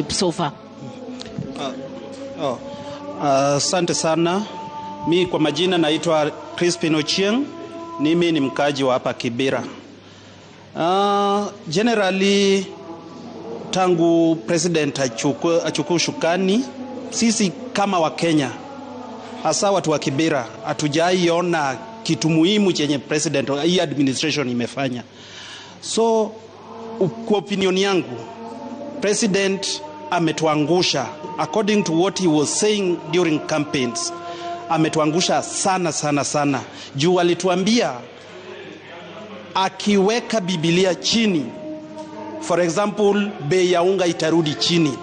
So far? Oh, asante sana. Mi kwa majina naitwa Crispin Ochieng. Mimi ni mkaaji wa hapa Kibera. Generally tangu president achukue usukani, sisi kama Wakenya, hasa watu wa Kibera, hatujaiona kitu muhimu chenye president, hii administration imefanya. So kwa opinion yangu, president ametuangusha according to what he was saying during campaigns. Ametuangusha sana sana sana, juu alituambia akiweka Biblia chini, for example, bei ya unga itarudi chini.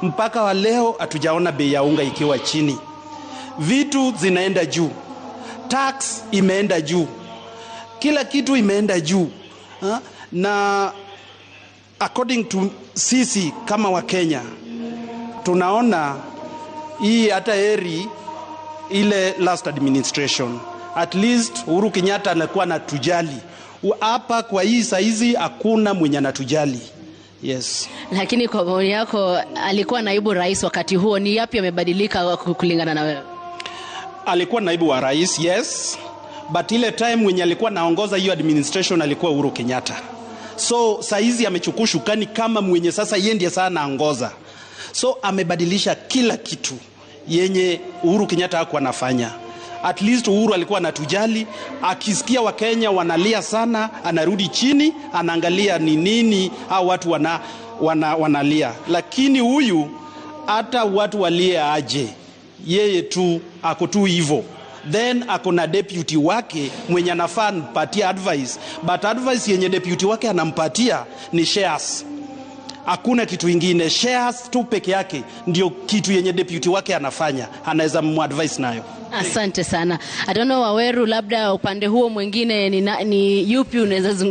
Mpaka wa leo hatujaona bei ya unga ikiwa chini, vitu zinaenda juu, tax imeenda juu, kila kitu imeenda juu ha? Na according to sisi kama Wakenya tunaona hii hata heri ile last administration, at least Uhuru Kenyatta alikuwa anatujali. Hapa kwa hii saizi hakuna mwenye anatujali. Yes. Lakini kwa maoni yako, alikuwa naibu rais wakati huo, ni yapi yamebadilika kulingana na wewe? Alikuwa naibu wa rais, yes, but ile time mwenye alikuwa naongoza hiyo administration alikuwa Uhuru Kenyatta. So saizi amechukua usukani kama mwenye sasa yeye ndiye sana anaongoza. So amebadilisha kila kitu yenye Uhuru Kenyatta hakuwa anafanya. At least Uhuru alikuwa anatujali, akisikia Wakenya wanalia sana, anarudi chini, anaangalia ni nini hao watu wanalia. Lakini huyu hata watu walie aje, yeye tu ako tu hivyo, then ako na deputy wake mwenye anafaa mpatia advice, but advice yenye deputy wake anampatia ni shares, hakuna kitu ingine. Shares tu peke yake ndio kitu yenye deputy wake anafanya, anaweza muadvise nayo. Asante sana. I don't know, Waweru, labda upande huo mwingine ni yupi unaweza zungumza?